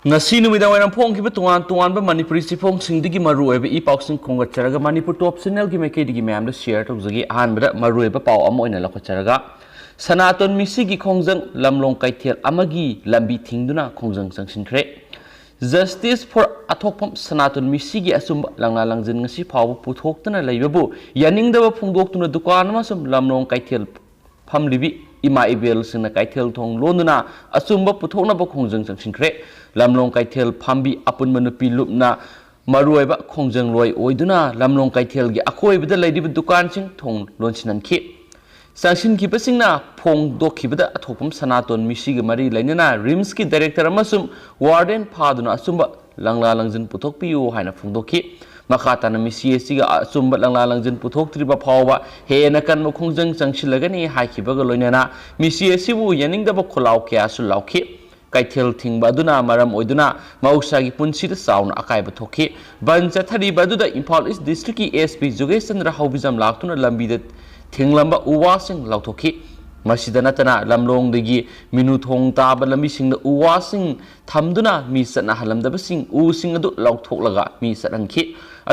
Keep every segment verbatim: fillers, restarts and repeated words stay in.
ꯉꯁꯤ ꯅꯨꯃꯤꯗꯥꯡ ꯋꯥꯏꯔꯝ ꯐꯣꯡꯈꯤꯕ ꯇꯣꯉꯥꯟ ꯇꯣꯉꯥꯟꯕ ꯃꯅꯤꯄꯨꯔꯤ ꯆꯦꯐꯣꯡꯁꯤꯡꯗꯒꯤ ꯃꯔꯨꯑꯣꯏꯕ ꯏ ꯄꯥꯎꯁꯤꯡ ꯈꯣꯝꯒꯠꯆꯔꯒ ꯃꯅꯤꯄꯨꯔ ꯇꯣꯞ ꯆꯦꯅꯦꯜꯒꯤ ꯃꯥꯏꯀꯩꯗꯒꯤ ꯃꯌꯥꯝꯗ ꯁꯤꯌꯔ ꯇꯧꯖꯒꯦ꯫ ꯑꯍꯥꯟꯕꯗ ꯃꯔꯨꯑꯣꯏꯕ ꯄꯥꯎ ꯑꯃ ꯑꯣꯏꯅ ꯂꯧꯈꯠꯆꯔꯒ, ꯁꯅꯥꯇꯣꯟ ꯃꯤꯁꯤꯒꯤ ꯈꯣꯡꯖꯪ, ꯂꯝꯂꯣꯡ ꯀꯩꯊꯦꯜ ꯑꯃꯒꯤ ꯂꯝꯕꯤ ꯊꯤꯡꯗꯨꯅ ꯈꯣꯡꯖꯪ ꯆꯪꯁꯤꯟꯈ꯭ꯔꯦ꯫ Justice for ꯑꯊꯣꯛꯐꯝ ꯁꯅꯥꯇꯣꯟ ꯃꯤꯁꯤꯒꯤ ꯑꯆꯨꯝꯕ ꯂꯪꯂꯥ ꯂꯪꯖꯤꯟ ꯉꯁꯤ ꯐꯥꯎꯕ ꯄꯨꯊꯣꯛꯇꯅ ꯂꯩꯕꯕꯨ ꯌꯥꯅꯤꯡꯗꯕ ꯐꯣꯡꯗꯣꯛꯇꯨꯅ ꯗꯨꯀꯥꯟ ꯑꯃꯁꯨꯡ ꯂꯝꯂꯣꯡ ꯀꯩꯊꯦꯜ ꯐꯝꯂꯤꯕꯤ ꯏꯃꯥ ꯏꯕꯦꯜꯁꯤꯡꯅ ꯀꯩꯊꯦꯜ ꯊꯣꯡ ꯂꯣꯟꯗꯨꯅ ꯑꯆꯨꯝꯕ ꯄꯨꯊꯣꯛꯅꯕ ꯈꯣꯡꯖꯪ ꯆꯪꯁꯤꯟꯈ꯭ꯔꯦ꯫ ꯂꯝꯂꯣꯡ ꯀꯩꯊꯦꯜ ꯐꯝꯕꯤ ꯑꯄꯨꯟꯕ ꯅꯨꯄꯤ ꯂꯨꯞꯅ ꯃꯔꯨꯑꯣꯏꯕ ꯈꯣꯡꯖꯪꯂꯣꯏ ꯑꯣꯏꯗꯨꯅ ꯂꯝꯂꯣꯡ ꯀꯩꯊꯦꯜꯒꯤ ꯑꯀꯣꯏꯕꯗ ꯂꯩꯔꯤꯕ ꯗꯨꯀꯥꯟꯁꯤꯡ ꯊꯣꯡ ꯂꯣꯟꯁꯤꯟꯍꯟꯈꯤ꯫ ꯆꯪꯁꯤꯟꯈꯤꯕꯁꯤꯡꯅ ꯐꯣꯡꯗꯣꯛꯈꯤꯕꯗ ꯑꯊꯣꯛꯐꯝ ꯁꯅꯥꯇꯣꯟ ꯃꯤꯁꯤꯒ ꯃꯔꯤ ꯂꯩꯅꯅ ꯔꯤꯝꯁꯀꯤ ꯗꯥꯏꯔꯦꯛꯇꯔ ꯑꯃꯁꯨꯡ ꯋꯥꯔꯗꯦꯟ ꯐꯥꯗꯨꯅ ꯑꯆꯨꯝꯕ ꯂꯪꯂꯥ ꯂꯪꯖꯤꯟ ꯄꯨꯊꯣꯛꯄꯤꯌꯨ ꯍꯥꯏꯅ ꯐꯣꯡꯗꯣꯛꯈꯤ꯫ ꯃꯈꯥ ꯇꯥꯅ ꯃꯤꯁꯤ ꯑꯁꯤꯒ ꯑꯆꯨꯝꯕ ꯂꯪꯂꯥ ꯂꯪꯖꯤꯟ ꯄꯨꯊꯣꯛꯇ꯭ꯔꯤꯕ ꯐꯥꯎꯕ ꯍꯦꯟꯅ ꯀꯟꯕ ꯈꯣꯡꯖꯪ ꯆꯪꯁꯤꯜꯂꯒꯅꯤ ꯍꯥꯏꯈꯤꯕꯒ ꯂꯣꯏꯅꯅ ꯃꯤꯁꯤ ꯑꯁꯤꯕꯨ ꯌꯥꯅꯤꯡꯗꯕ ꯈꯣꯜꯂꯥꯎ ꯀꯌꯥꯁꯨ ꯂꯥꯎꯈꯤ꯫ ꯀꯩꯊꯦꯜ ꯊꯤꯡꯕ ꯑꯗꯨꯅ ꯃꯔꯝ ꯑꯣꯏꯗꯨꯅ ꯃꯍꯧꯁꯥꯒꯤ ꯄꯨꯟꯁꯤꯗ ꯆꯥꯎꯅ ꯑꯀꯥꯏꯕ ꯊꯣꯛꯈꯤ꯫ ꯕꯟ ꯆꯠꯊꯔꯤꯕ ꯑꯗꯨꯗ ꯏꯝꯐꯥꯜ ꯏꯁ ꯗꯤꯁꯇ꯭ꯔꯤꯛꯀꯤ ꯑꯦꯁ ꯄꯤ ꯖꯨꯒꯦꯁ ꯆꯟꯗ꯭ꯔ ꯍꯥꯎꯕꯤꯖꯝ ꯂꯥꯛꯇꯨꯅ ꯂꯝꯕꯤꯗ ꯊꯤꯡꯂꯝꯕ ꯎ ꯋꯥꯁꯤꯡ ꯂꯧꯊꯣꯛꯈꯤ꯫ ꯃꯁꯤꯗ ꯅꯠꯇꯅ ꯂꯝꯂꯣꯡꯗꯒꯤ ꯃꯤꯅꯨ ꯊꯣꯡ ꯇꯥꯕ ꯂꯝꯕꯤꯁꯤꯡꯗ ꯎ ꯋꯥꯁꯤꯡ ꯊꯝꯗꯨꯅ ꯃꯤ ꯆꯠꯅꯍꯜꯂꯝꯗꯕꯁꯤꯡ ꯎꯁꯤꯡ ꯑꯗꯨ ꯂꯧꯊꯣꯛꯂꯒ ꯃꯤ ꯆꯠꯍꯟꯈꯤ꯫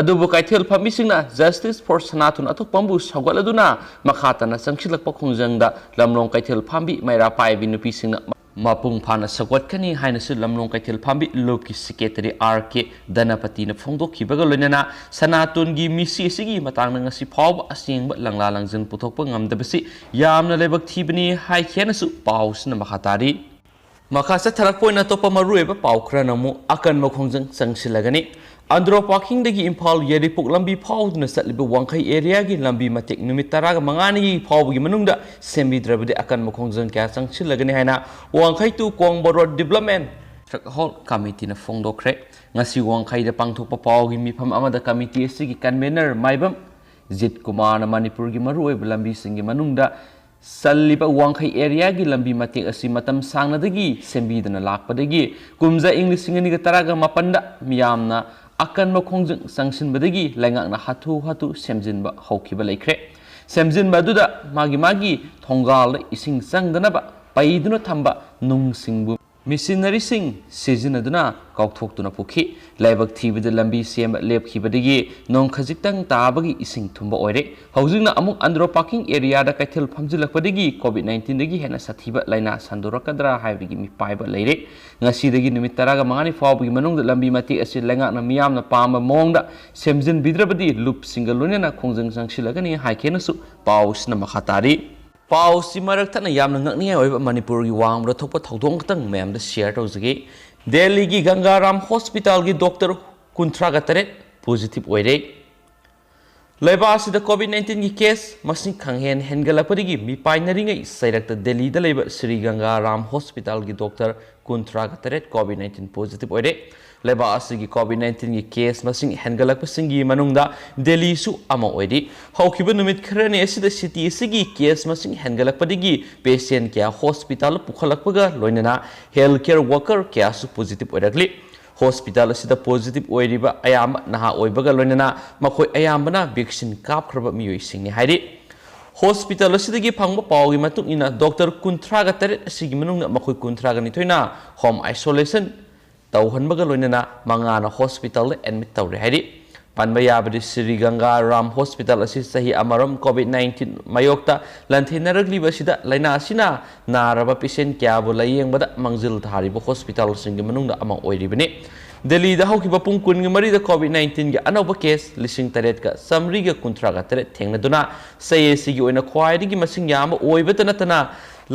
ꯑꯗꯨꯕꯨ ꯀꯩꯊꯦꯜ ꯐꯝꯕꯤꯁꯤꯡꯅ Justice for ꯁꯅꯥꯇꯣꯟ ꯑꯊꯣꯛꯄꯝꯕꯨ ꯁꯧꯒꯠꯂꯗꯨꯅ ꯃꯈꯥ ꯇꯥꯅ ꯆꯪꯁꯤꯜꯂꯛꯄ ꯈꯣꯡꯖꯪꯗ ꯂꯝꯂꯣꯡ ꯀꯩꯊꯦꯜ ꯐꯝꯕꯤ ꯃꯩꯔꯥ ꯄꯥꯏꯕꯤ ꯅꯨꯄꯤꯁꯤꯡꯅ ꯃꯄꯨꯡ ꯐꯥꯅ ꯁꯧꯒꯠꯀꯅꯤ ꯍꯥꯏꯅꯁꯨ ꯂꯝꯂꯣꯡ ꯀꯩꯊꯦꯜ ꯐꯝꯕꯤ ꯂꯨꯞꯀꯤ ꯁꯦꯀ꯭ꯔꯦꯇꯔꯤ ꯑꯥꯔ ꯀꯦ ꯙꯅꯄꯇꯤꯅ ꯐꯣꯡꯗꯣꯛꯈꯤꯕꯒ ꯂꯣꯏꯅꯅ ꯁꯅꯥꯇꯣꯟꯒꯤ ꯃꯤꯁꯤ ꯑꯁꯤꯒꯤ ꯃꯇꯥꯡꯗ ꯉꯁꯤ ꯐꯥꯎꯕ ꯑꯁꯦꯡꯕ ꯂꯪꯂꯥ ꯂꯪꯖꯤꯟ ꯄꯨꯊꯣꯛꯄ ꯉꯝꯗꯕꯁꯤ ꯌꯥꯝꯅ ꯂꯥꯏꯕꯛ ꯊꯤꯕꯅꯤ ꯍꯥꯏꯈꯤ ꯍꯥꯏꯅꯁꯨ ꯄꯥꯎꯁꯤꯅ ꯃꯈꯥ ꯇꯥꯔꯤ꯫ ꯃꯈꯥ ꯆꯠꯊꯔꯛꯄ ꯑꯣꯏꯅ ꯑꯇꯣꯞꯄ ꯃꯔꯨꯑꯣꯏꯕ ꯄꯥꯎ ꯈꯔꯅ ꯑꯃꯨꯛ ꯑꯀꯟꯕ ꯈꯣꯡꯖꯪ ꯆꯪꯁꯤꯜꯂꯒꯅꯤ꯫ ꯑꯟꯗ꯭ꯔꯣ ꯄꯥꯔꯀꯤꯡꯗꯒꯤ ꯏꯝꯐꯥꯜ ꯌꯥꯏꯔꯤꯄꯣꯛ ꯂꯝꯕꯤ ꯐꯥꯎꯗꯨꯅ ꯆꯠꯂꯤꯕ ꯋꯥꯡꯈꯩ ꯑꯦꯔꯤꯌꯥꯒꯤ ꯂꯝꯕꯤ ꯃꯇꯦꯛ ꯅꯨꯃꯤꯠ ꯇꯔꯥꯒ ꯃꯉꯥꯅꯤꯒꯤ ꯐꯥꯎꯕꯒꯤ ꯃꯅꯨꯡꯗ ꯁꯦꯝꯕꯤꯗ꯭ꯔꯕꯗꯤ ꯑꯀꯟꯕ ꯈꯣꯡꯖꯪ ꯀꯌꯥ ꯆꯪꯁꯤꯜꯂꯒꯅꯤ ꯍꯥꯏꯅ Wangkhei to Kongba road development truck hall ꯀꯃꯤꯇꯤꯅ ꯐꯣꯡꯗꯣꯛꯈ꯭ꯔꯦ꯫ ꯉꯁꯤ ꯋꯥꯡꯈꯩꯗ ꯄꯥꯡꯊꯣꯛꯄ ꯄꯥꯎꯒꯤ ꯃꯤꯐꯝ ꯑꯃꯗ ꯀꯃꯤꯇꯤ ꯑꯁꯤꯒꯤ ꯀꯟꯚꯦꯅꯔ ꯃꯥꯏꯕꯝ ꯖꯤꯠ ꯀꯨꯃꯥꯔꯅ ꯃꯅꯤꯄꯨꯔꯒꯤ ꯃꯔꯨꯑꯣꯏꯕ ꯂꯝꯕꯤꯁꯤꯡꯒꯤ ꯃꯅꯨꯡꯗ ꯆꯜꯂꯤꯕ ꯋꯥꯡꯈꯩ ꯑꯦꯔꯤꯌꯥꯒꯤ ꯂꯝꯕꯤ ꯃꯇꯦꯛ ꯑꯁꯤ ꯃꯇꯝ ꯁꯥꯡꯅꯗꯒꯤ ꯁꯦꯝꯕꯤꯗꯅ ꯂꯥꯛꯄꯗꯒꯤ ꯀꯨꯝꯖꯥ ꯏꯪ ꯂꯤꯁꯤꯡ ꯑꯅꯤꯒ ꯇꯔꯥꯒ ꯃꯥꯄꯟꯗ ꯃꯤꯌꯥꯝꯅ ꯑꯀꯟꯕ ꯈꯣꯡꯖꯪ ꯆꯪꯁꯤꯟꯕꯗꯒꯤ ꯂꯩꯉꯥꯛꯅ ꯍꯥꯊꯨ ꯍꯥꯊꯨ ꯁꯦꯝꯖꯤꯟꯕ ꯍꯧꯈꯤꯕ ꯂꯩꯈ꯭ꯔꯦ꯫ ꯁꯦꯝꯖꯤꯟꯕ ꯑꯗꯨꯗ ꯃꯥꯒꯤ ꯃꯥꯒꯤ ꯊꯣꯡꯒꯥꯜꯗ ꯏꯁꯤꯡ ꯆꯪꯗꯅꯕ ꯄꯩꯗꯨꯅ ꯊꯝꯕ ꯅꯨꯡꯁꯤꯡꯕꯨ ꯃꯦꯁꯤꯅꯔꯤꯁꯤꯡ ꯁꯤꯖꯤꯟꯅꯗꯨꯅ ꯀꯥꯎꯊꯣꯛꯇꯨꯅ ꯄꯨꯈꯤ꯫ ꯂꯥꯏꯕꯛ ꯊꯤꯕꯗ ꯂꯝꯕꯤ ꯁꯦꯝꯕ ꯂꯦꯞꯈꯤꯕꯗꯒꯤ ꯅꯣꯡ ꯈꯖꯤꯛꯇꯪ ꯇꯥꯕꯒꯤ ꯏꯁꯤꯡ ꯊꯨꯝꯕ ꯑꯣꯏꯔꯦ꯫ ꯍꯧꯖꯤꯛꯅ ꯑꯃꯨꯛ ꯑꯟꯗ꯭ꯔꯣ ꯄꯥꯔꯀꯤꯡ ꯑꯦꯔꯤꯌꯥꯗ ꯀꯩꯊꯦꯜ ꯐꯝꯖꯤꯜꯂꯛꯄꯗꯒꯤ ꯀꯣꯚꯤꯗ ꯅꯥꯏꯟꯇꯤꯟꯗꯒꯤ ꯍꯦꯟꯅ ꯁꯥꯊꯤꯕ ꯂꯥꯏꯅꯥ ꯁꯟꯗꯣꯔꯛꯀꯗ꯭ꯔꯥ ꯍꯥꯏꯕꯒꯤ ꯃꯤꯄꯥꯏꯕ ꯂꯩꯔꯦ꯫ ꯉꯁꯤꯗꯒꯤ ꯅꯨꯃꯤꯠ ꯇꯔꯥꯒ ꯃꯉꯥꯅꯤ ꯐꯥꯎꯕꯒꯤ ꯃꯅꯨꯡꯗ ꯂꯝꯕꯤ ꯃꯇꯦꯛ ꯑꯁꯤ ꯂꯩꯉꯥꯛꯅ ꯃꯤꯌꯥꯝꯅ ꯄꯥꯝꯕ ꯃꯑꯣꯡꯗ ꯁꯦꯝꯖꯤꯟꯕꯤꯗ꯭ꯔꯕꯗꯤ ꯂꯨꯞꯁꯤꯡꯒ ꯂꯣꯏꯅꯅ ꯈꯣꯡꯖꯪ ꯆꯪꯁꯤꯜꯂꯒꯅꯤ ꯍꯥꯏꯈꯤꯅꯁꯨ ꯄꯥꯎꯁꯤꯅ ꯃꯈꯥ ꯇꯥꯔꯤ꯫ ꯄꯥꯎꯁꯤ ꯃꯔꯛ ꯊꯠꯅ ꯌꯥꯝꯅ ꯉꯛꯅꯤꯡꯉꯥꯏ ꯑꯣꯏꯕ ꯃꯅꯤꯄꯨꯔꯒꯤ ꯋꯥꯡꯃꯗ ꯊꯣꯛꯄ ꯊꯧꯗꯣꯛ ꯑꯃꯈꯛꯇꯪ ꯃꯌꯥꯝꯗ ꯁꯤꯌꯔ ꯇꯧꯖꯒꯦ꯫ ꯗꯦꯜꯂꯤꯒꯤ ꯒꯪꯒꯥꯔꯥꯝ ꯍꯣꯁꯄꯤꯇꯥꯜꯒꯤ ꯗꯣꯛꯇꯔ ꯀꯨꯟꯊ꯭ꯔꯥꯒ ꯇꯔꯦꯠ ꯄꯣꯖꯤꯇꯤꯚ ꯑꯣꯏꯔꯦ꯫ ꯂꯩꯕꯥꯛ ꯑꯁꯤꯗ ꯀꯣꯚꯤꯗ ꯅꯥꯏꯟꯇꯤꯟꯒꯤ ꯀꯦꯁ ꯃꯁꯤꯡ ꯈꯪꯍꯦꯟ ꯍꯦꯟꯒꯠꯂꯛꯄꯗꯒꯤ ꯃꯤꯄꯥꯏꯅꯔꯤꯉꯩ ꯆꯩꯔꯛꯇ ꯗꯦꯜꯂꯤꯗ ꯂꯩꯕ ꯁ꯭ꯔꯤ ꯒꯪꯒꯥꯔꯥꯝ ꯍꯣꯁꯄꯤꯇꯥꯜꯒꯤ ꯗꯣꯛꯇꯔ ꯀꯨꯟꯊ꯭ꯔꯥꯒ ꯇꯔꯦꯠ ꯀꯣꯚꯤꯗ ꯅꯥꯏꯟꯇꯤꯟ ꯄꯣꯖꯤꯇꯤꯚ ꯑꯣꯏꯔꯦ꯫ ꯂꯩꯕꯥꯛ ꯑꯁꯤꯒꯤ ꯀꯣꯚꯤꯗ ꯅꯥꯏꯟꯇꯤꯟꯒꯤ ꯀꯦꯁ ꯃꯁꯤꯡ ꯍꯦꯟꯒꯠꯂꯛꯄꯁꯤꯡꯒꯤ ꯃꯅꯨꯡꯗ ꯗꯦꯜꯂꯤꯁꯨ ꯑꯃ ꯑꯣꯏꯔꯤ꯫ ꯍꯧꯈꯤꯕ ꯅꯨꯃꯤꯠ ꯈꯔꯅꯤ ꯑꯁꯤꯗ ꯁꯤꯇꯤ ꯑꯁꯤꯒꯤ ꯀꯦꯁ ꯃꯁꯤꯡ ꯍꯦꯟꯒꯠꯂꯛꯄꯗꯒꯤ ꯄꯦꯁꯦꯟ ꯀꯌꯥ ꯍꯣꯁꯄꯤꯇꯥꯜꯗ ꯄꯨꯈꯠꯂꯛꯄꯒ ꯂꯣꯏꯅꯅ ꯍꯦꯜꯊ ꯀꯦꯌꯔ ꯋꯥꯀꯔ ꯀꯌꯥꯁꯨ ꯄꯣꯖꯤꯇꯤꯚ ꯑꯣꯏꯔꯛꯂꯤ꯫ ꯍꯣꯁꯄꯤꯇꯥꯜ ꯑꯁꯤꯗ ꯄꯣꯖꯤꯇꯤꯚ ꯑꯣꯏꯔꯤꯕ ꯑꯌꯥꯝꯕ ꯅꯍꯥ ꯑꯣꯏꯕꯒ ꯂꯣꯏꯅꯅ ꯃꯈꯣꯏ ꯑꯌꯥꯝꯕꯅ ꯚꯦꯛꯁꯤꯟ ꯀꯥꯞꯈ꯭ꯔꯕ ꯃꯤꯑꯣꯏꯁꯤꯡꯅꯤ ꯍꯥꯏꯔꯤ꯫ ꯍꯣꯁꯄꯤꯇꯥꯜ ꯑꯁꯤꯗꯒꯤ ꯐꯪꯕ ꯄꯥꯎꯒꯤ ꯃꯇꯨꯡ ꯏꯟꯅ ꯗꯣꯛꯇꯔ ꯀꯨꯟꯊ꯭ꯔꯥꯒ ꯇꯔꯦꯠ ꯑꯁꯤꯒꯤ ꯃꯅꯨꯡꯗ ꯃꯈꯣꯏ ꯀꯨꯟꯊ꯭ꯔꯥꯒ ꯅꯤꯊꯣꯏꯅ ꯍꯣꯝ ꯑꯥꯏꯁꯣꯂꯦꯁꯟ ꯇꯧꯍꯟꯕꯒ ꯂꯣꯏꯅꯅ ꯃꯉꯥꯅ ꯍꯣꯁꯄꯤꯇꯥꯜꯗ ꯑꯦꯗꯃꯤꯠ ꯇꯧꯔꯦ ꯍꯥꯏꯔꯤ꯫ ꯄꯟꯕ ꯌꯥꯕꯗꯤ ꯁ꯭ꯔꯤ ꯒꯪꯒꯥ ꯔꯥꯝ ꯍꯣꯁꯄꯤꯇꯥꯜ ꯑꯁꯤ ꯆꯍꯤ ꯑꯃꯔꯣꯝ ꯀꯣꯚꯤꯗ ꯅꯥꯏꯟꯇꯤꯟ ꯃꯥꯌꯣꯛꯇ ꯂꯥꯟꯊꯦꯡꯅꯔꯛꯂꯤꯕ ꯑꯁꯤꯗ ꯂꯥꯏꯅꯥ ꯑꯁꯤꯅ ꯅꯥꯔꯕ ꯄꯦꯁꯦꯟ ꯀꯌꯥꯕꯨ ꯂꯥꯌꯦꯡꯕꯗ ꯃꯥꯡꯖꯤꯜ ꯊꯥꯔꯤꯕ ꯍꯣꯁꯄꯤꯇꯥꯜꯁꯤꯡꯒꯤ ꯃꯅꯨꯡꯗ ꯑꯃ ꯑꯣꯏꯔꯤꯕꯅꯤ꯫ ꯗꯦꯜꯂꯤꯗ ꯍꯧꯈꯤꯕ ꯄꯨꯡ ꯀꯨꯟꯒ ꯃꯔꯤꯗ ꯀꯣꯚꯤꯗ ꯅꯥꯏꯟꯇꯤꯟꯒꯤ ꯑꯅꯧꯕ ꯀꯦꯁ ꯂꯤꯁꯤꯡ ꯇꯔꯦꯠꯀ ꯆꯥꯃꯔꯤꯒ ꯀꯨꯟꯊ꯭ꯔꯥꯒ ꯇꯔꯦꯠ ꯊꯦꯡꯅꯗꯨꯅ ꯆꯍꯤ ꯑꯁꯤꯒꯤ ꯑꯣꯏꯅ ꯈ꯭ꯋꯥꯏꯗꯒꯤ ꯃꯁꯤꯡ ꯌꯥꯝꯕ ꯑꯣꯏꯕꯇ ꯅꯠꯇꯅ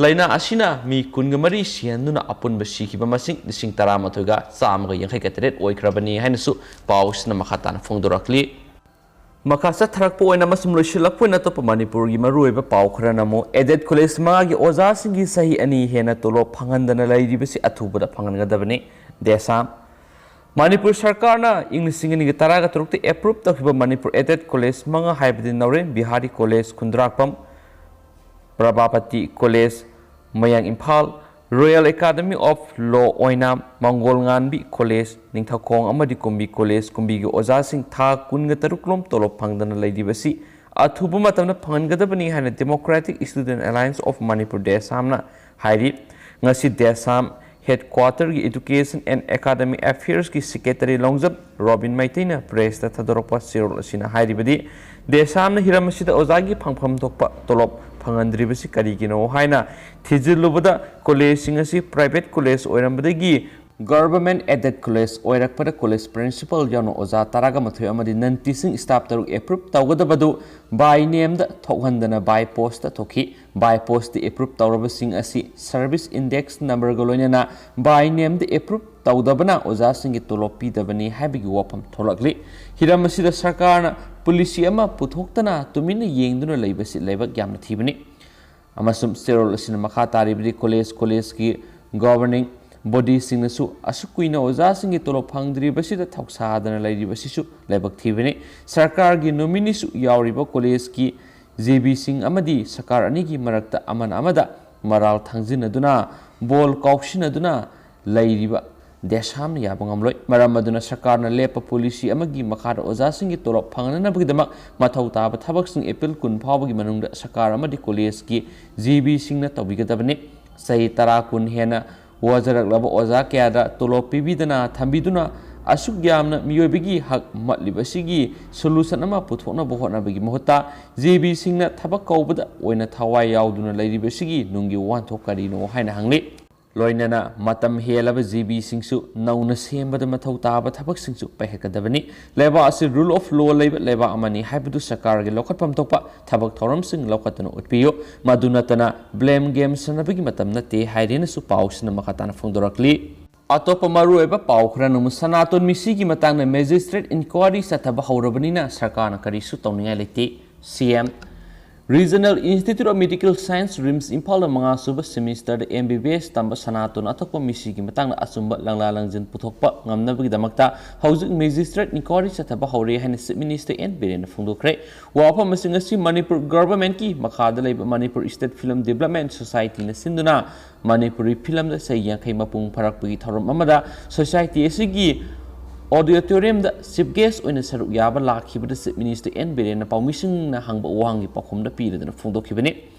ꯂꯥꯏꯅꯥ ꯑꯁꯤꯅ ꯃꯤ ꯀꯨꯟꯒ ꯃꯔꯤ ꯁꯤꯍꯟꯗꯨꯅ ꯑꯄꯨꯟꯕ ꯁꯤꯈꯤꯕ ꯃꯁꯤꯡ ꯂꯤꯁꯤꯡ ꯇꯔꯥꯃꯥꯊꯣꯏꯒ ꯆꯥꯝꯃꯒ ꯌꯥꯡꯈꯩꯒ ꯇꯔꯦꯠ ꯑꯣꯏꯈ꯭ꯔꯕꯅꯤ ꯍꯥꯏꯅꯁꯨ ꯄꯥꯎꯁꯤꯅ ꯃꯈꯥ ꯇꯥꯅ ꯐꯣꯡꯗꯣꯔꯛꯂꯤ꯫ ꯃꯈꯥ ꯆꯠꯊꯔꯛꯄ ꯑꯣꯏꯅ ꯑꯃꯁꯨꯡ ꯂꯣꯏꯁꯤꯜꯂꯛꯄ ꯑꯣꯏꯅ ꯑꯇꯣꯞꯄ ꯃꯅꯤꯄꯨꯔꯒꯤ ꯃꯔꯨꯑꯣꯏꯕ ꯄꯥꯎ ꯈꯔꯅ ꯑꯃꯨꯛ ꯑꯦꯗꯦꯗ ꯀꯣꯂꯦꯖ ꯃꯉꯥꯒꯤ ꯑꯣꯖꯥꯁꯤꯡꯒꯤ ꯆꯍꯤ ꯑꯅꯤ ꯍꯦꯟꯅ ꯇꯣꯂꯣꯞ ꯐꯪꯍꯟꯗꯅ ꯂꯩꯔꯤꯕꯁꯤ ꯑꯊꯨꯕꯗ ꯐꯪꯍꯟꯒꯗꯕꯅꯤ꯫ ꯗꯦꯁꯥꯝ꯫ ꯃꯅꯤꯄꯨꯔ ꯁꯔꯀꯥꯔꯅ ꯏꯪ ꯂꯤꯁꯤꯡ ꯑꯅꯤꯒ ꯇꯔꯥꯒ ꯇꯔꯨꯛꯇ ꯑꯦꯄ꯭ꯔꯨꯞ ꯇꯧꯈꯤꯕ ꯃꯅꯤꯄꯨꯔ ꯑꯦꯗꯦꯗ ꯀꯣꯂꯦꯖ ꯃꯉꯥ ꯍꯥꯏꯕꯗꯤ ꯅꯧꯔꯦꯟ ꯕꯤꯍꯥꯔꯤ ꯀꯣꯂꯦꯖ ꯈꯨꯟꯗ꯭ꯔꯥꯛꯄꯝ, ꯄ꯭ꯔꯚꯥꯄꯇꯤ ꯀꯣꯂꯦꯖ ꯃꯌꯥꯡ ꯏꯝꯐꯥꯜ, ꯔꯣꯌꯦꯜ ꯑꯦꯀꯥꯗꯃꯤ ꯑꯣꯐ ꯂꯣ ꯑꯣꯏꯅꯥꯝ, ꯃꯪꯒꯣꯜ ꯉꯥꯟꯕꯤ ꯀꯣꯂꯦꯖ ꯅꯤꯡꯊꯧꯈꯣꯡ ꯑꯃꯗꯤ ꯀꯨꯝꯕꯤ ꯀꯣꯂꯦꯖ ꯀꯨꯝꯕꯤꯒꯤ ꯑꯣꯖꯥꯁꯤꯡ ꯊꯥ ꯀꯨꯟꯒ ꯇꯔꯨꯛ ꯂꯣꯝ ꯇꯣꯂꯣꯞ ꯐꯪꯗꯅ ꯂꯩꯔꯤꯕꯁꯤ ꯑꯊꯨꯕ ꯃꯇꯝꯗ ꯐꯪꯍꯟꯒꯗꯕꯅꯤ ꯍꯥꯏꯅ Democratic Student Alliance of Manipur, ꯗꯦꯁꯥꯝꯅ ꯍꯥꯏꯔꯤ꯫ ꯉꯁꯤ ꯗꯦꯁꯥꯝ ꯍꯦꯗꯀ꯭ꯋꯥꯇꯔꯒꯤ Education and Academic Affairsꯀꯤ Secretary ꯂꯣꯡꯖꯝ ꯔꯣꯕꯤꯟ ꯃꯩꯇꯩꯅ pressꯇ ꯊꯥꯗꯣꯔꯛꯄ ꯆꯦꯔꯣꯜ ꯑꯁꯤꯅ ꯍꯥꯏꯔꯤꯕꯗꯤ, ꯗꯦꯁꯥꯝꯅ ꯍꯤꯔꯝ ꯑꯁꯤꯗ ꯑꯣꯖꯥꯒꯤ ꯐꯪꯐꯝ ꯊꯣꯛꯄ ꯇꯣꯂꯣꯞ ꯐꯪꯍꯟꯗ꯭ꯔꯤꯕꯁꯤ ꯀꯔꯤꯒꯤꯅꯣ ꯍꯥꯏꯅ ꯊꯤꯖꯤꯜꯂꯨꯕꯗ, collegeꯁꯤꯡ ꯑꯁꯤ private college ꯑꯣꯏꯔꯝꯕꯗꯒꯤ government aided college ꯑꯣꯏꯔꯛꯄꯗ, college principal ꯌꯥꯎꯅ ꯑꯣꯖꯥ ꯇꯔꯥꯒ ꯃꯥꯊꯣꯏ ꯑꯃꯗꯤ non teaching staff ꯇꯔꯨꯛ approve ꯇꯧꯒꯗꯕꯗꯨ by nameꯗ ꯊꯣꯛꯍꯟꯗꯅ by postꯇ ꯊꯣꯛꯈꯤ꯫ By postꯇ approve ꯇꯧꯔꯕꯁꯤꯡ ꯑꯁꯤ service index numberꯒ ꯂꯣꯏꯅꯅ by nameꯗ approve ꯇꯧꯗꯕꯅ ꯑꯣꯖꯥꯁꯤꯡꯒꯤ ꯇꯣꯂꯣꯞ ꯄꯤꯗꯕꯅꯤ ꯍꯥꯏꯕꯒꯤ ꯋꯥꯐꯝ ꯊꯣꯛꯂꯛꯂꯤ꯫ ꯍꯤꯔꯝ ꯑꯁꯤꯗ ꯁꯔꯀꯥꯔꯅ policy ꯑꯃ ꯄꯨꯊꯣꯛꯇꯅ ꯇꯨꯃꯤꯟꯅ ꯌꯦꯡꯗꯨꯅ ꯂꯩꯕꯁꯤ ꯂꯥꯏꯕꯛ ꯌꯥꯝꯅ ꯊꯤꯕꯅꯤ꯫ ꯑꯃꯁꯨꯡ ꯆꯦꯔꯣꯜ ꯑꯁꯤꯅ ꯃꯈꯥ ꯇꯥꯔꯤꯕꯗꯤ, college, collegeꯀꯤ governing bodyꯁꯤꯡꯅꯁꯨ ꯑꯁꯨꯛ ꯀꯨꯏꯅ ꯑꯣꯖꯥꯁꯤꯡꯒꯤ ꯇꯣꯂꯣꯞ ꯐꯪꯗ꯭ꯔꯤꯕꯁꯤꯗ ꯊꯧꯁꯥꯗꯅ ꯂꯩꯔꯤꯕꯁꯤꯁꯨ ꯂꯥꯏꯕꯛ ꯊꯤꯕꯅꯤ꯫ ꯁꯔꯀꯥꯔꯒꯤ nomineeꯁꯨ ꯌꯥꯎꯔꯤꯕ collegeꯀꯤ GBꯁꯤꯡ ꯑꯃꯗꯤ ꯁꯔꯀꯥꯔ ꯑꯅꯤꯒꯤ ꯃꯔꯛꯇ ꯑꯃꯅ ꯑꯃꯗ ꯃꯔꯥꯜ ꯊꯥꯡꯖꯤꯟꯅꯗꯨꯅ, ꯕꯣꯜ ꯀꯥꯎꯁꯤꯟꯅꯗꯨꯅ ꯂꯩꯔꯤꯕ ꯗꯦꯁꯥꯝꯅ ꯌꯥꯕ ꯉꯝꯂꯣꯏ꯫ ꯃꯔꯝ ꯑꯗꯨꯅ ꯁꯔꯀꯥꯔꯅ ꯂꯦꯞꯄ policy ꯑꯃꯒꯤ ꯃꯈꯥꯗ ꯑꯣꯖꯥꯁꯤꯡꯒꯤ ꯇꯣꯂꯣꯞ ꯐꯪꯅꯅꯕꯒꯤꯗꯃꯛ ꯃꯊꯧ ꯇꯥꯕ ꯊꯕꯛꯁꯤꯡ April ꯀꯨꯟ ꯐꯥꯎꯕꯒꯤ ꯃꯅꯨꯡꯗ ꯁꯔꯀꯥꯔ ꯑꯃꯗꯤ collegeꯀꯤ GBꯁꯤꯡꯅ ꯇꯧꯕꯤꯒꯗꯕꯅꯤ꯫ ꯆꯍꯤ ꯇꯔꯥ ꯀꯨꯟ ꯍꯦꯟꯅ ꯋꯥꯖꯔꯛꯂꯕ ꯑꯣꯖꯥ ꯀꯌꯥꯗ ꯇꯣꯂꯣꯞ ꯄꯤꯕꯤꯗꯅ ꯊꯝꯕꯤꯗꯨꯅ, ꯑꯁꯨꯛ ꯌꯥꯝꯅ ꯃꯤꯑꯣꯏꯕꯒꯤ ꯍꯛ ꯃꯠꯂꯤꯕꯁꯤꯒꯤ solution ꯑꯃ ꯄꯨꯊꯣꯛꯅꯕ ꯍꯣꯠꯅꯕꯒꯤ ꯃꯍꯨꯠꯇ, GBꯁꯤꯡꯅ ꯊꯕꯛ ꯀꯧꯕꯗ ꯑꯣꯏꯅ ꯊꯋꯥꯏ ꯌꯥꯎꯗꯨꯅ ꯂꯩꯔꯤꯕꯁꯤꯒꯤ ꯅꯨꯡꯒꯤ ꯋꯥꯍꯟꯊꯣꯛ ꯀꯔꯤꯅꯣ ꯍꯥꯏꯅ ꯍꯪꯂꯤ꯫ ꯂꯣꯏꯅꯅ ꯃꯇꯝ ꯍꯦꯜꯂꯕ GBꯁꯤꯡꯁꯨ ꯅꯧꯅ ꯁꯦꯝꯕꯗ ꯃꯊꯧ ꯇꯥꯕ ꯊꯕꯛꯁꯤꯡꯁꯨ ꯄꯥꯏꯈꯠꯀꯗꯕꯅꯤ꯫ ꯂꯩꯕꯥꯛ ꯑꯁꯤ rule of law ꯂꯩꯕ ꯂꯩꯕꯥꯛ ꯑꯃꯅꯤ ꯍꯥꯏꯕꯗꯨ ꯁꯔꯀꯥꯔꯒꯤ ꯂꯧꯈꯠꯐꯝ ꯊꯣꯛꯄ ꯊꯕꯛ ꯊꯧꯔꯝꯁꯤꯡ ꯂꯧꯈꯠꯇꯨꯅ ꯎꯠꯄꯤꯌꯨ꯫ ꯃꯗꯨ ꯅꯠꯇꯅ blame game ꯁꯥꯟꯅꯕꯒꯤ ꯃꯇꯝ ꯅꯠꯇꯦ ꯍꯥꯏꯔꯦꯅꯁꯨ ꯄꯥꯎꯁꯤꯅ ꯃꯈꯥ ꯇꯥꯅ ꯐꯣꯡꯗꯣꯔꯛꯂꯤ꯫ ꯑꯇꯣꯞꯄ ꯃꯔꯨꯑꯣꯏꯕ ꯄꯥꯎ ꯈꯔꯅ ꯑꯃꯨꯛ ꯁꯅꯥꯇꯣꯟ ꯃꯤꯁꯤꯒꯤ ꯃꯇꯥꯡꯗ magistrate inquiry ꯆꯠꯊꯕ ꯍꯧꯔꯕꯅꯤꯅ ꯁꯔꯀꯥꯔꯅ ꯀꯔꯤꯁꯨ ꯇꯧꯅꯤꯡꯉꯥꯏ ꯂꯩꯇꯦ꯫ CM꯫ Regional Institute of Medical Science, RIMS, ꯏꯝꯐꯥꯜꯗ ꯃꯉꯥ ꯁꯨꯕ semesterꯗ MBBS ꯇꯝꯕ ꯁꯅꯥꯇꯣꯟ ꯑꯊꯣꯛꯄ ꯃꯤꯁꯤꯒꯤ ꯃꯇꯥꯡꯗ ꯑꯆꯨꯝꯕ ꯂꯪꯂꯥ ꯂꯪꯖꯤꯟ ꯄꯨꯊꯣꯛꯄ ꯉꯝꯅꯕꯒꯤꯗꯃꯛꯇ ꯍꯧꯖꯤꯛ magistrate inquiry ꯆꯠꯊꯕ ꯍꯧꯔꯦ ꯍꯥꯏꯅ Chief Minister N ꯕꯤꯔꯦꯟꯅ ꯐꯣꯡꯗꯣꯛꯈ꯭ꯔꯦ꯫ ꯋꯥꯐꯝꯁꯤꯡ ꯑꯁꯤ ꯃꯅꯤꯄꯨꯔ governmentꯀꯤ ꯃꯈꯥꯗ ꯂꯩꯕ Manipur State Film Development Societyꯅ ꯁꯤꯟꯗꯨꯅ ꯃꯅꯤꯄꯨꯔꯤ ꯐꯤꯂꯝꯗ ꯆꯍꯤ ꯌꯥꯡꯈꯩ ꯃꯄꯨꯡ ꯐꯥꯔꯛꯄꯒꯤ ꯊꯧꯔꯝ ꯑꯃꯗ society ꯑꯁꯤꯒꯤ auditoriumꯗ chief guest ꯑꯣꯏꯅ ꯁꯔꯨꯛ ꯌꯥꯕ ꯂꯥꯛꯈꯤꯕꯗ Chief Minister N ꯕꯤꯔꯦꯟꯅ ꯄꯥꯎꯃꯤꯁꯤꯡꯅ ꯍꯪꯕ ꯋꯥꯍꯪꯒꯤ ꯄꯥꯎꯈꯨꯝꯗ ꯄꯤꯔꯗꯨꯅ ꯐꯣꯡꯗꯣꯛꯈꯤꯕꯅꯤ꯫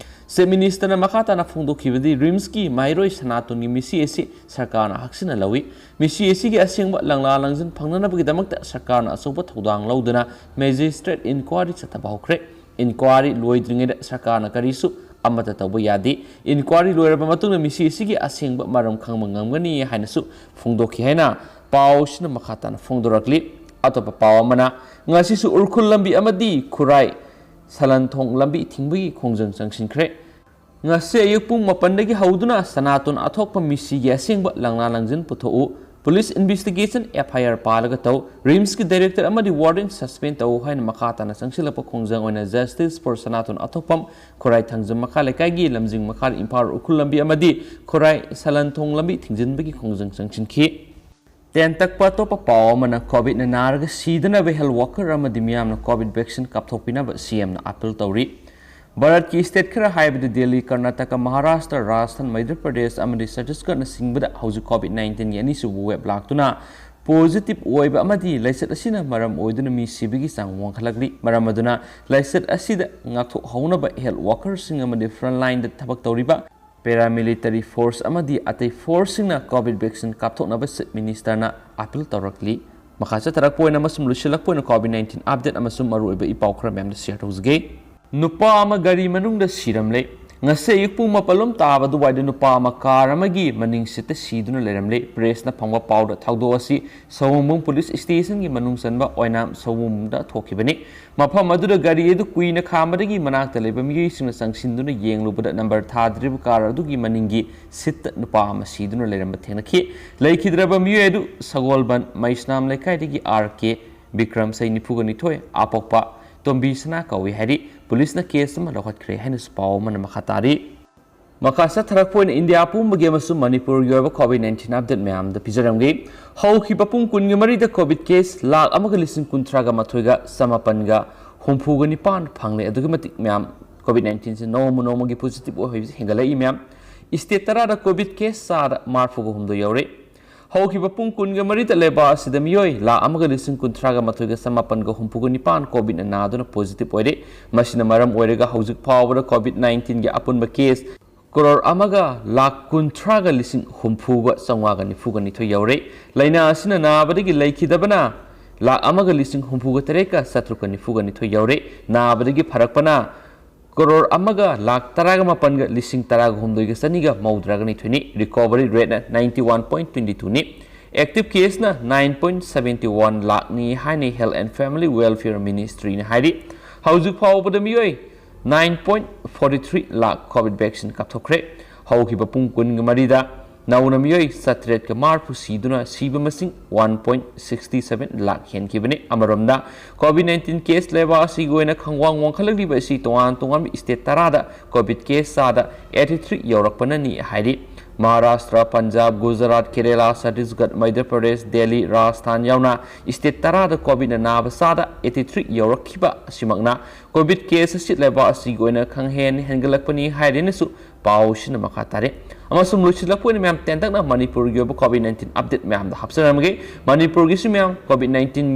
ꯆꯤꯐ ꯃꯤꯅꯤꯁꯇꯔꯅ ꯃꯈꯥ ꯇꯥꯅ ꯐꯣꯡꯗꯣꯛꯈꯤꯕꯗꯤ ꯔꯤꯝꯁꯀꯤ ꯃꯍꯩꯔꯣꯏ ꯁꯅꯥꯇꯣꯟꯒꯤ ꯃꯤꯁꯤ ꯑꯁꯤ ꯁꯔꯀꯥꯔꯅ ꯍꯛꯁꯤꯟꯅ ꯂꯧꯏ꯫ ꯃꯤꯁꯤ ꯑꯁꯤꯒꯤ ꯑꯁꯦꯡꯕ ꯂꯪꯂꯥ ꯂꯪꯖꯤꯟ ꯐꯪꯅꯅꯕꯒꯤꯗꯃꯛꯇ ꯁꯔꯀꯥꯔꯅ ꯑꯆꯧꯕ ꯊꯧꯗꯥꯡ ꯂꯧꯗꯨꯅ ꯃꯦꯖꯤꯁꯇ꯭ꯔꯦꯠ ꯏꯟꯀ꯭ꯋꯥꯔꯤ ꯆꯠꯊꯕ ꯍꯧꯈ꯭ꯔꯦ꯫ ꯏꯟꯀ꯭ꯋꯥꯔꯤ ꯂꯣꯏꯗ꯭ꯔꯤꯉꯩꯗ ꯁꯔꯀꯥꯔꯅ ꯀꯔꯤꯁꯨ ꯑꯃꯠꯇ ꯇꯧꯕ ꯌꯥꯗꯦ꯫ ꯏꯟꯀ꯭ꯋꯥꯔꯤ ꯂꯣꯏꯔꯕ ꯃꯇꯨꯡꯗ ꯃꯤꯁꯤ ꯑꯁꯤꯒꯤ ꯑꯁꯦꯡꯕ ꯃꯔꯝ ꯈꯪꯕ ꯉꯝꯒꯅꯤ ꯍꯥꯏꯅꯁꯨ ꯐꯣꯡꯗꯣꯛꯈꯤ ꯍꯥꯏꯅ ꯄꯥꯎ ꯑꯁꯤꯅ ꯃꯈꯥ ꯇꯥꯅ ꯐꯣꯡꯗꯣꯔꯛꯂꯤ꯫ ꯑꯇꯣꯞꯄ ꯄꯥꯎ ꯑꯃꯅ, ꯉꯁꯤꯁꯨ ꯎꯔꯈꯨꯜ ꯂꯝꯕꯤ ꯑꯃꯗꯤ ꯈꯨꯔꯥꯏ ꯁꯂꯟꯊꯣꯡ ꯂꯝꯕꯤ ꯊꯤꯡꯕꯒꯤ ꯈꯣꯡꯖꯪ ꯆꯪꯁꯤꯟꯈ꯭ꯔꯦ꯫ ꯉꯁꯤ ꯑꯌꯨꯛ ꯄꯨꯡ ꯃꯥꯄꯟꯗꯒꯤ ꯍꯧꯗꯨꯅ ꯁꯅꯥꯇꯣꯟ ꯑꯊꯣꯛꯄ ꯃꯤꯁꯤꯒꯤ ꯑꯁꯦꯡꯕ ꯂꯪꯂꯥ ꯂꯪꯖꯤꯟ ꯄꯨꯊꯣꯛꯎ, ꯄꯨꯂꯤꯁ ꯏꯟꯚꯦꯁꯇꯤꯒꯦꯁꯟ ꯑꯦꯐ ꯑꯥꯏ ꯑꯥꯔ ꯄꯥꯜꯂꯒ ꯇꯧ, ꯔꯤꯝꯁꯀꯤ ꯗꯥꯏꯔꯦꯛꯇꯔ ꯑꯃꯗꯤ ꯋꯥꯔꯗꯦꯟ ꯁꯁꯄꯦꯟ ꯇꯧ ꯍꯥꯏꯅ ꯃꯈꯥ ꯇꯥꯅ ꯆꯪꯁꯤꯜꯂꯛꯄ ꯈꯣꯡꯖꯪ ꯑꯣꯏꯅ ꯖꯁꯇꯤꯁ ꯐꯣꯔ ꯁꯅꯥꯇꯣꯟ ꯑꯊꯣꯛꯄꯝ, ꯈꯨꯔꯥꯏ ꯊꯥꯡꯖꯝ ꯃꯈꯥ ꯂꯩꯀꯥꯏꯒꯤ ꯂꯝꯖꯤꯡ ꯃꯈꯥꯗ ꯏꯝꯐꯥꯜ ꯎꯈ꯭ꯔꯨꯜ ꯂꯝꯕꯤ ꯑꯃꯗꯤ ꯈꯨꯔꯥꯏ ꯁꯂꯟꯊꯣꯡ ꯂꯝꯕꯤ ꯊꯤꯡꯖꯤꯟꯕꯒꯤ ꯈꯣꯡꯖꯪ ꯆꯪꯁꯤꯟꯈꯤ꯫ ꯇꯦꯟ ꯇꯛꯄ ꯑꯇꯣꯞꯄ ꯄꯥꯎ ꯑꯃꯅ, ꯀꯣꯚꯤꯗꯅ ꯅꯥꯔꯒ ꯁꯤꯗꯅꯕ ꯍꯦꯜꯊ ꯋꯥꯀꯔ ꯑꯃꯗꯤ ꯃꯤꯌꯥꯝꯅ ꯀꯣꯚꯤꯗ ꯚꯦꯛꯁꯤꯟ ꯀꯥꯞꯊꯣꯛꯄꯤꯅꯕ ꯁꯤ ꯑꯦꯝꯅ ꯑꯥꯄꯤꯜ ꯇꯧꯔꯤ꯫ ꯚꯥꯔꯠꯀꯤ ꯁ꯭ꯇꯦꯠ ꯈꯔ ꯍꯥꯏꯕꯗꯤ ꯗꯦꯜꯂꯤ, ꯀꯔꯅꯥꯇꯀꯥ, ꯃꯍꯥꯔꯥꯁꯇ꯭ꯔ, ꯔꯥꯖꯁꯊꯥꯟ, ꯃꯩꯙ꯭ꯔ ꯄ꯭ꯔꯗꯦꯁ ꯑꯃꯗꯤ ꯆꯇꯤꯁꯒꯔꯅꯆꯤꯡꯕꯗ ꯍꯧꯖꯤꯛ ꯀꯣꯚꯤꯗ ꯅꯥꯏꯟꯇꯤꯟꯒꯤ ꯑꯅꯤꯁꯨꯕ ꯋꯦꯕ ꯂꯥꯛꯇꯨꯅ ꯄꯣꯖꯤꯇꯤꯚ ꯑꯣꯏꯕ ꯑꯃꯗꯤ ꯂꯥꯏꯆꯠ ꯑꯁꯤꯅ ꯃꯔꯝ ꯑꯣꯏꯗꯨꯅ ꯃꯤ ꯁꯤꯕꯒꯤ ꯆꯥꯡ ꯋꯥꯡꯈꯠꯂꯛꯂꯤ꯫ ꯃꯔꯝ ꯑꯗꯨꯅ ꯂꯥꯏꯆꯠ ꯑꯁꯤꯗ ꯉꯥꯛꯊꯣꯛꯍꯧꯅꯕ ꯍꯦꯜꯊ ꯋꯥꯀꯔꯁꯤꯡ ꯑꯃꯗꯤ ꯐ꯭ꯔꯟꯠ ꯂꯥꯏꯟꯗ ꯊꯕꯛ ꯇꯧꯔꯤꯕ ꯄꯦꯔꯥꯃꯤꯂꯤꯇꯔꯤ ꯐꯣꯔꯁ ꯑꯃꯗꯤ ꯑꯇꯩ ꯐꯣꯔꯁꯁꯤꯡꯅ ꯀꯣꯚꯤꯗ ꯚꯦꯛꯁꯤꯟ ꯀꯥꯞꯊꯣꯛꯅꯕ ꯆꯤꯐ ꯃꯤꯅꯤꯁꯇꯔꯅ ꯑꯥꯄꯤꯜ ꯇꯧꯔꯛꯂꯤ꯫ ꯃꯈꯥ ꯆꯠꯊꯔꯛꯄ ꯑꯣꯏꯅ ꯑꯃꯁꯨꯡ ꯂꯣꯏꯁꯤꯜꯂꯛꯄ ꯑꯣꯏꯅ ꯀꯣꯚꯤꯗ ꯅꯥꯏꯟꯇꯤꯟ ꯑꯞꯗꯦꯠ ꯑꯃꯁꯨꯡ ꯃꯔꯨꯑꯣꯏꯕ ꯏ ꯄꯥꯎ ꯈꯔ ꯃꯌꯥꯝꯗ ꯁꯤꯌꯔ ꯇꯧꯖꯒꯦ꯫ ꯅꯨꯄꯥ ꯑꯃ ꯒꯥꯔꯤ ꯃꯅꯨꯡꯗ ꯁꯤꯔꯝꯂꯦ꯫ ꯉꯁꯤ ꯑꯌꯨꯛ ꯄꯨꯡ ꯃꯥꯄꯜꯂꯣꯝ ꯇꯥꯕ ꯑꯗꯨꯋꯥꯏꯗ ꯅꯨꯄꯥ ꯑꯃ ꯀꯥꯔ ꯑꯃꯒꯤ ꯃꯅꯤꯡ ꯁꯤꯠꯇ ꯁꯤꯗꯨꯅ ꯂꯩꯔꯝꯂꯦ꯫ ꯄ꯭ꯔꯦꯁꯅ ꯐꯪꯕ ꯄꯥꯎꯗ ꯊꯧꯗꯣꯛ ꯑꯁꯤ ꯁꯑꯣꯝꯕꯨꯡ ꯄꯨꯂꯤꯁ ꯁ꯭ꯇꯦꯁꯟꯒꯤ ꯃꯅꯨꯡ ꯆꯟꯕ ꯑꯣꯏꯅꯥꯝ ꯁꯑꯣꯝꯕꯨꯡꯗ ꯊꯣꯛꯈꯤꯕꯅꯤ꯫ ꯃꯐꯝ ꯑꯗꯨꯗ ꯒꯥꯔꯤ ꯑꯗꯨ ꯀꯨꯏꯅ ꯈꯥꯝꯕꯗꯒꯤ ꯃꯅꯥꯛꯇ ꯂꯩꯕ ꯃꯤꯑꯣꯏꯁꯤꯡꯅ ꯆꯪꯁꯤꯟꯗꯨꯅ ꯌꯦꯡꯂꯨꯕꯗ ꯅꯝꯕꯔ ꯊꯥꯗ꯭ꯔꯤꯕ ꯀꯥꯔ ꯑꯗꯨꯒꯤ ꯃꯅꯤꯡꯒꯤ ꯁꯤꯠꯇ ꯅꯨꯄꯥ ꯑꯃ ꯁꯤꯗꯨꯅ ꯂꯩꯔꯝꯕ ꯊꯦꯡꯅꯈꯤ꯫ ꯂꯩꯈꯤꯗ꯭ꯔꯕ ꯃꯤꯑꯣꯏ ꯑꯗꯨ ꯁꯒꯣꯜꯕꯟ ꯃꯩꯁꯅꯥꯝ ꯂꯩꯀꯥꯏꯗꯒꯤ ꯑꯥꯔ ꯀꯦ ꯕꯤꯀ꯭ꯔꯝ, ꯆꯍꯤ ꯅꯤꯐꯨꯒ ꯅꯤꯊꯣꯏ, ꯑꯥꯄꯣꯛꯄ ꯇꯣꯝꯕꯤ ꯁꯅꯥ ꯀꯧꯏ ꯍꯥꯏꯔꯤ꯫ ꯄꯨꯂꯤꯁꯅ ꯀꯦꯁ ꯑꯃ ꯂꯧꯈꯠꯈ꯭ꯔꯦ ꯍꯥꯏꯅꯁꯨ ꯄꯥꯎ ꯑꯃꯅ ꯃꯈꯥ ꯇꯥꯔꯤ꯫ ꯃꯈꯥ ꯆꯠꯊꯔꯛꯄ ꯑꯣꯏꯅ ꯏꯟꯗꯤꯌꯥ ꯄꯨꯝꯕꯒꯤ ꯑꯃꯁꯨꯡ ꯃꯅꯤꯄꯨꯔꯒꯤ ꯑꯣꯏꯕ ꯀꯣꯚꯤꯗ ꯅꯥꯏꯟꯇꯤꯟ ꯑꯞꯗꯦꯠ ꯃꯌꯥꯝꯗ ꯄꯤꯖꯔꯝꯒꯦ꯫ ꯍꯧꯈꯤꯕ ꯄꯨꯡ ꯀꯨꯟꯒꯤ ꯃꯔꯤꯗ ꯀꯣꯚꯤꯗ ꯀꯦꯁ ꯂꯥꯈ ꯑꯃꯒ ꯂꯤꯁꯤꯡ ꯀꯨꯟꯊ꯭ꯔꯥꯒ ꯃꯥꯊꯣꯏꯒ ꯆꯃꯥꯄꯟꯒ ꯍꯨꯝꯐꯨꯒ ꯅꯤꯄꯥꯟ ꯐꯪꯂꯦ꯫ ꯑꯗꯨꯛꯀꯤ ꯃꯇꯤꯛ ꯃꯌꯥꯝ ꯀꯣꯚꯤꯗ ꯅꯥꯏꯟꯇꯤꯟꯁꯤ ꯅꯣꯡꯃ ꯅꯣꯡꯃꯒꯤ ꯄꯣꯖꯤꯇꯤꯚ ꯑꯣꯏꯍꯧꯕꯁꯤ ꯍꯦꯟꯒꯠꯂꯛꯏ ꯃꯌꯥꯝ꯫ ꯁ꯭ꯇꯦꯠ ꯇꯔꯥꯗ ꯀꯣꯚꯤꯗ ꯀꯦꯁ ꯆꯥꯗ ꯃꯔꯤꯐꯨꯒ ꯍꯨꯝꯗꯣꯏ ꯌꯧꯔꯦ꯫ ꯍꯧꯈꯤꯕ ꯄꯨꯡ ꯀꯨꯟꯒ ꯃꯔꯤꯗ ꯂꯩꯕꯥꯛ ꯑꯁꯤꯗ ꯃꯤꯑꯣꯏ ꯂꯥꯈ ꯑꯃꯒ ꯂꯤꯁꯤꯡ ꯀꯨꯟꯊ꯭ꯔꯥꯒ ꯃꯥꯊꯣꯏꯒ ꯆꯃꯥꯄꯟꯒ ꯍꯨꯝꯐꯨꯒ ꯅꯤꯄꯥꯟ ꯀꯣꯚꯤꯗꯅ ꯅꯥꯗꯨꯅ ꯄꯣꯖꯤꯇꯤꯚ ꯑꯣꯏꯔꯦ꯫ ꯃꯁꯤꯅ ꯃꯔꯝ ꯑꯣꯏꯔꯒ ꯍꯧꯖꯤꯛ ꯐꯥꯎꯕꯗ ꯀꯣꯚꯤꯗ ꯅꯥꯏꯟꯇꯤꯟꯒꯤ ꯑꯄꯨꯟꯕ ꯀꯦꯁ ꯀꯔꯣꯔ ꯑꯃꯒ ꯂꯥꯈ ꯀꯨꯟꯊ꯭ꯔꯥꯒ ꯂꯤꯁꯤꯡ ꯍꯨꯝꯐꯨꯒ ꯆꯥꯝꯃꯉꯥꯒ ꯅꯤꯐꯨꯒ ꯅꯤꯊꯣꯏ ꯌꯧꯔꯦ꯫ ꯂꯥꯏꯅꯥ ꯑꯁꯤꯅ ꯅꯥꯕꯗꯒꯤ ꯂꯩꯈꯤꯗꯕꯅ ꯂꯥꯈ ꯑꯃꯒ ꯂꯤꯁꯤꯡ ꯍꯨꯝꯐꯨꯒ ꯇꯔꯦꯠꯀ ꯆꯥꯇ꯭ꯔꯨꯛꯀ ꯅꯤꯐꯨꯒ ꯅꯤꯊꯣꯏ ꯌꯧꯔꯦ꯫ ꯅꯥꯕꯗꯒꯤ ꯐꯔꯛꯄꯅ ꯀꯔꯣꯔ ꯑꯃꯒ ꯂꯥꯈ ꯇꯔꯥꯒ ꯃꯥꯄꯟꯒ ꯂꯤꯁꯤꯡ ꯇꯔꯥꯒ ꯍꯨꯝꯗꯣꯏꯒ ꯆꯅꯤꯒ ꯃꯧꯗ꯭ꯔꯥꯒ ꯅꯤꯊꯣꯏꯅꯤ꯫ ꯔꯤꯀꯣꯚꯔꯤ ꯔꯦꯠꯅ ꯅꯥꯏꯟꯇꯤ ꯋꯥꯟ ꯄꯣꯏꯟ ꯇ꯭ꯋꯦꯟꯇꯤ ꯇꯨꯅꯤ꯫ ꯑꯦꯛꯇꯤꯚ ꯀꯦꯁꯅ ꯅꯥꯏꯟ ꯄꯣꯏꯟ ꯁꯕꯦꯟꯇꯤ ꯋꯥꯟ ꯂꯥꯈꯅꯤ ꯍꯥꯏꯅ ꯍꯦꯜꯊ ꯑꯦꯟ ꯐꯦꯃꯤꯂꯤ ꯋꯦꯜꯐꯤꯌꯔ ꯃꯤꯅꯤꯁꯇ꯭ꯔꯤꯅ ꯍꯥꯏꯔꯤ꯫ ꯍꯧꯖꯤꯛ ꯐꯥꯎꯕꯗ ꯃꯤꯑꯣꯏ nine point forty three lakh COVID vaccine ꯀꯥꯞꯊꯣꯛꯈ꯭ꯔꯦ꯫ ꯍꯧꯈꯤꯕ ꯄꯨꯡ ꯀꯨꯟꯒ ꯃꯔꯤꯗ ꯅꯧꯅ ꯃꯤꯑꯣꯏ ꯆꯥꯇ꯭ꯔꯦꯠꯀ ꯃꯔꯤꯐꯨ ꯁꯤꯗꯨꯅ ꯁꯤꯕ ꯃꯁꯤꯡ one point sixty seven lakh ꯍꯦꯟꯈꯤꯕꯅꯤ꯫ ꯑꯃꯔꯣꯝꯗ, ꯀꯣꯚꯤꯗ ꯅꯥꯏꯟꯇꯤꯟ ꯀꯦꯁ ꯂꯩꯕꯥꯛ ꯑꯁꯤꯒꯤ ꯑꯣꯏꯅ ꯈꯪꯋꯥꯡ ꯋꯥꯡꯈꯠꯂꯛꯂꯤꯕ ꯑꯁꯤ ꯇꯣꯉꯥꯟ ꯇꯣꯉꯥꯟꯕ ꯁ꯭ꯇꯦꯠ ꯇꯔꯥꯗ ꯀꯣꯚꯤꯗ ꯀꯦꯁ ꯆꯥꯗ ꯑꯩꯠꯇꯤ ꯊ꯭ꯔꯤ ꯌꯧꯔꯛꯄꯅꯅꯤ ꯍꯥꯏꯔꯤ꯫ ꯃꯍꯥꯔꯥꯁꯇ꯭ꯔ, ꯄꯟꯖꯥꯕ, ꯒꯨꯖꯔꯥꯠ, ꯀꯦꯔꯦꯂꯥ, ꯆꯇꯤꯁꯒꯗ, ꯃꯙ꯭ꯌ ꯄ꯭ꯔꯗꯦꯁ, ꯗꯦꯜꯂꯤ, ꯔꯥꯖꯁꯊꯥꯟ ꯌꯥꯎꯅ ꯁ꯭ꯇꯦꯠ ꯇꯔꯥꯗ ꯀꯣꯚꯤꯗꯅ ꯅꯥꯕ ꯆꯥꯗ ꯑꯩꯠꯇꯤ ꯊ꯭ꯔꯤ ꯌꯧꯔꯛꯈꯤꯕ ꯑꯁꯤꯃꯛꯅ ꯀꯣꯚꯤꯗ ꯀꯦꯁ ꯑꯁꯤ ꯂꯩꯕꯥꯛ ꯑꯁꯤꯒꯤ ꯑꯣꯏꯅ ꯈꯪꯍꯦꯟ ꯍꯦꯟꯒꯠꯂꯛꯄꯅꯤ ꯍꯥꯏꯔꯤꯅꯁꯨ ꯄꯥꯎꯁꯤꯅ ꯃꯈꯥ ꯇꯥꯔꯤ꯫ ꯑꯃꯁꯨꯡ ꯂꯣꯏꯁꯤꯜꯂꯛꯄ ꯑꯣꯏꯅ ꯃꯌꯥꯝ ꯇꯦꯟꯇꯛꯅ ꯃꯅꯤꯄꯨꯔꯒꯤ ꯑꯣꯏꯕ ꯀꯣꯚꯤꯗ ꯅꯥꯏꯟꯇꯤꯟ ꯑꯞꯗꯦꯠ ꯃꯌꯥꯝꯗ ꯍꯥꯞꯆꯔꯝꯃꯒꯦ꯫ ꯃꯅꯤꯄꯨꯔꯒꯤꯁꯨ ꯃꯌꯥꯝ ꯀꯣꯚꯤꯗ ꯅꯥꯏꯟꯇꯤꯟ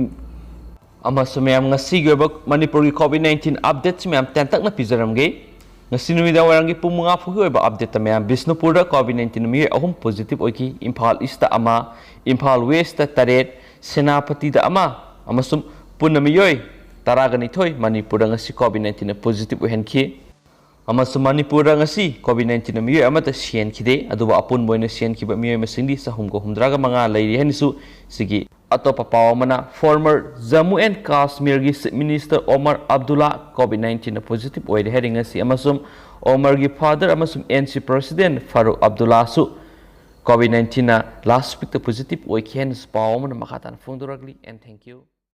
ꯑꯃꯁꯨꯡ ꯃꯌꯥꯝ ꯉꯁꯤꯒꯤ ꯑꯣꯏꯕ ꯃꯅꯤꯄꯨꯔꯒꯤ ꯀꯣꯚꯤꯗ ꯅꯥꯏꯟꯇꯤꯟ ꯑꯞꯗꯦꯠꯁꯤ ꯃꯌꯥꯝ ꯇꯦꯟꯇꯛꯅ ꯄꯤꯖꯔꯝꯒꯦ꯫ ꯉꯁꯤ ꯅꯨꯃꯤꯗꯥꯡ ꯋꯥꯏꯔꯝꯒꯤ ꯄꯨꯡ ꯃꯉꯥ ꯐꯥꯎꯒꯤ ꯑꯣꯏꯕ ꯑꯞꯗꯦꯠꯇ ꯃꯌꯥꯝ ꯕꯤꯁꯅꯨꯄꯨꯔꯗ ꯀꯣꯚꯤꯗ ꯅꯥꯏꯟꯇꯤꯟ ꯃꯤꯑꯣꯏ ꯑꯍꯨꯝ ꯄꯣꯖꯤꯇꯤꯚ ꯑꯣꯏꯈꯤ꯫ ꯏꯝꯐꯥꯜ ꯏꯁꯇ ꯑꯃ, ꯏꯝꯐꯥꯜ ꯋꯦꯁꯇ ꯇꯔꯦꯠ, ꯁꯦꯅꯥꯄꯇꯤꯗ ꯑꯃ ꯑꯃꯁꯨꯡ ꯄꯨꯟꯅ ꯃꯤꯑꯣꯏ ꯇꯔꯥꯒ ꯅꯤꯊꯣꯏ ꯃꯅꯤꯄꯨꯔꯗ ꯉꯁꯤ ꯀꯣꯚꯤꯗ ꯅꯥꯏꯟꯇꯤꯟꯅ ꯄꯣꯖꯤꯇꯤꯚ ꯑꯣꯏꯍꯟꯈꯤ꯫ ꯑꯃꯁꯨꯡ ꯃꯅꯤꯄꯨꯔꯗ ꯉꯁꯤ ꯀꯣꯚꯤꯗ ꯅꯥꯏꯟꯇꯤꯟꯅ ꯃꯤꯑꯣꯏ ꯑꯃꯠꯇ ꯁꯤꯍꯟꯈꯤꯗꯦ꯫ ꯑꯗꯨꯕꯨ ꯑꯄꯨꯟꯕ ꯑꯣꯏꯅ ꯁꯤꯍꯟꯈꯤꯕ ꯃꯤꯑꯣꯏ ꯃꯁꯤꯡꯗꯤ ꯆꯍꯨꯝꯒ ꯍꯨꯝꯗ꯭ꯔꯥꯒ ꯃꯉꯥ ꯂꯩꯔꯤ ꯍꯥꯏꯅꯁꯨ ꯁꯤꯒꯤ ꯑꯇꯣꯞꯄ ꯄꯥꯎ ꯑꯃꯅ, ꯐꯣꯔꯃꯔ ꯖꯝꯃꯨ ꯑꯦꯟ ꯀꯥꯁꯃꯤꯔꯒꯤ chief minister Omar Abdullah COVID ꯅꯥꯏꯟꯇꯤꯟꯅ ꯄꯣꯖꯤꯇꯤꯚ ꯑꯣꯏꯔꯦ ꯍꯥꯏꯔꯤ ꯉꯁꯤ, ꯑꯃꯁꯨꯡ ꯑꯣꯃꯔꯒꯤ ꯐꯥꯗꯔ ꯑꯃꯁꯨꯡ ꯑꯦꯟ ꯁꯤ ꯄ꯭ꯔꯁꯤꯗꯦꯟ ꯐꯥꯔꯨꯛ ꯑꯕꯗꯨꯜꯂꯥꯁꯨ ꯀꯣꯚꯤꯗ ꯅꯥꯏꯟꯇꯤꯟꯅ ꯂꯥꯁ ꯋꯤꯛꯇ ꯄꯣꯖꯤꯇꯤꯚ ꯑꯣꯏꯈꯤ ꯍꯥꯏꯅꯁꯨ ꯄꯥꯎ ꯑꯃꯅ ꯃꯈꯥ ꯇꯥꯅ ꯐꯣꯡꯗꯣꯔꯛꯂꯤ꯫ And thank you.